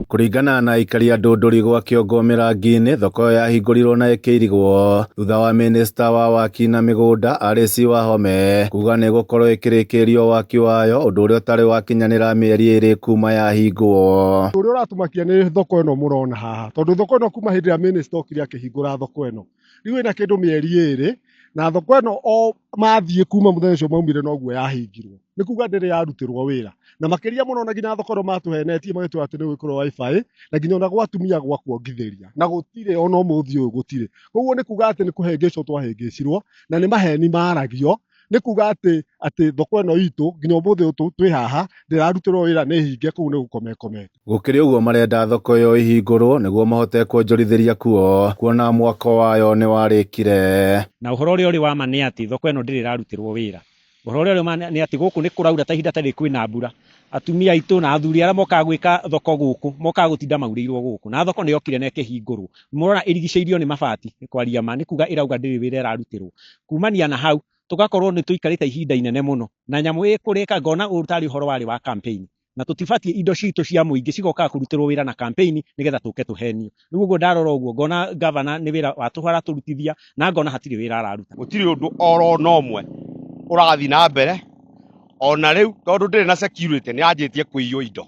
Kũringana na aikari a Ndũndũri gwa Kĩongo Mĩrangi-inĩ, thoko ĩyo yahingũrirwo na ĩkĩirigwo thutha wa mĩnĩsta wa waki na mĩgũnda Alice Wahome kuga nĩ ĩgũkorwo ĩkĩrĩkĩrĩrio waki wayo, ũndũ ũrĩa ũtarĩ wakinyanĩra mĩeri ĩrĩ kuma yahingwo. Ũrĩa ũratũmakia nĩ thoko ĩno mũrona haha, tondũ thoko ĩno kuma hĩndĩ ĩrĩa mĩnĩsta okire akĩhingũra thoko ĩno, rĩu ĩna kĩndũ mĩeri ĩrĩ, na thoko ĩno o mathiĩ kuma mũthenya ũcio maumire noguo yahingirwo. Nĩ kuga ndĩrĩ yarutĩrwo wĩra. Na makĩria mũno na nginya thoko ĩno matũhenetie magĩtwĩra atĩ nĩ gwĩkĩrwo WiFi, na nginya ona gwa atumia gwa kuongithĩria, na gũtirĩ ona ũmũthĩ ũyũ gũtirĩ. Koguo nĩ kuga atĩ nĩ kũhĩngĩcwo twahĩngĩcirwo, na nĩ maheni maragio, nĩ kuga atĩ atĩ thoko ĩno itũ nginya ũmũthĩ ũyũ twĩ haha ndĩrarutĩrwo wĩra, nĩ hinge, kũu nĩ gũkoma ĩkomete. Gũkĩrĩ ũguo, marenda thoko ĩyo ĩhingũrwo nĩguo mahote kuonjorithĩria kuo, kuona mwako wayo nĩwarĩkire. Na ũhoro ũrĩa ũrĩ wa ma nĩ atĩ thoko ĩno ndĩrĩ ĩrarutĩrwo wĩra. Ũhoro ũrĩa ũrĩ ma nĩ atĩ gũkũ nĩ kũraura, ta ihinda ta rĩrĩ kwĩna mbura, atumia aitũ na athuri arĩa mokaga gwĩka thoko gũkũ mokaga gũtinda maurĩirwo gũkũ, na thoko nĩ yokire na ĩkĩhingũrwo. Mũrona ĩrigicĩirio nĩ mabati, kwaria ma nĩ kuga ĩrauga ndĩrĩ wĩra ĩrarutĩrwo. Kumania na hau tũgakorwo nĩ tũikarĩte ihinda inene mũno na nyamũ ĩkũrĩka, ngona ũyũ tarĩ ũhoro warĩ wa campaign, na tũtibatiĩ indo citũ cia mũingĩ cigokaga kũrutĩrwo wĩra na campaign nĩgetha tũke tũhenio. Rĩu ũguo ndarora ũguo ngona gavana nĩ wĩra wa tũhũ aratũrutithia, na ngona hatirĩ wĩra araruta. Gũtirĩ ũndũ oro na ũmwe ũrathiĩ na mbere ona rĩu, tondũ ndĩrĩ na security, nĩ yanjĩtie kũiywo indo,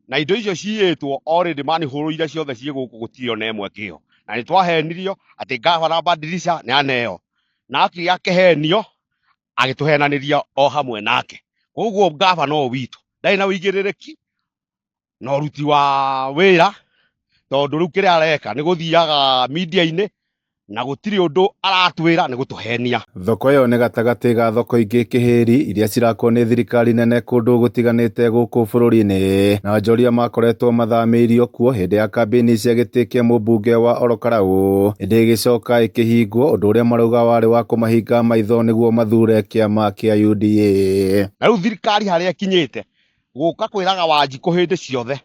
na indo icio ciyĩtwo already manihũrũire ciothe ciĩ gũkũ, gũtirĩ ona ĩmwe kĩho. Na nĩ twahenirio atĩ gavana Badilisha nĩ aneo, na akire akĩhenio, agĩtũhenanĩria o hamwe nake. Koguo gavana ũyũ witũ ndarĩ na ũigĩrĩrĩki na ũruti wa wĩra, tondũ rĩu kĩrĩa areka nĩ gũthiaga media-inĩ na gũtirĩ ũndũ aratwĩra, nĩ gũtũhenia. Thoko ĩyo nĩ gatagatĩ ga thoko ingĩ kĩhĩri iria cirakwo nĩ thirikari nene kũndũ gũtiganĩte gũkũ bũrũri-inĩ, na onjoria makoretwo mathamĩirio kuo hĩndĩ ya kambĩini cia gĩtĩ kĩa mũmbunge wa Orokarau, ĩndĩ ĩgĩcoka ĩkĩhingwo, ũndũ ũrĩa marauga warĩ wa kũmahinga maitho nĩguo mathure kĩama kĩa UDA. Na rĩu thirikari harĩa ĩkinyĩte gũka kwĩraga Wanjikũ hĩndĩ ciothe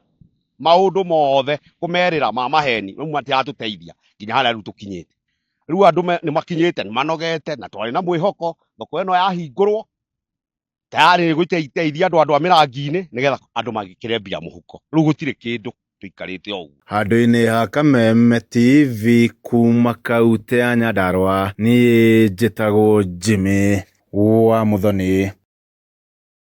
maũndũ mothe kũmerĩra ma maheni, rĩu matiratũteithia nginya harĩa rĩu tũkinyĩte. Rĩu andũ nĩ makinyĩte, nĩ manogete, na twarĩ na mwĩhoko thoko ĩno yahingũrwo tayarĩ gũteithia andũ a mĩrangi-inĩ nĩgetha andũ magĩkĩre mbia mũhuko. Rĩu gũtirĩ kĩndũ, tũikarĩte o ũguo. Handũ-inĩ ha Kameme TV kuma kautĩ ya Nyandarũa, niĩ njĩtagwo Jimmy wa Muthoni.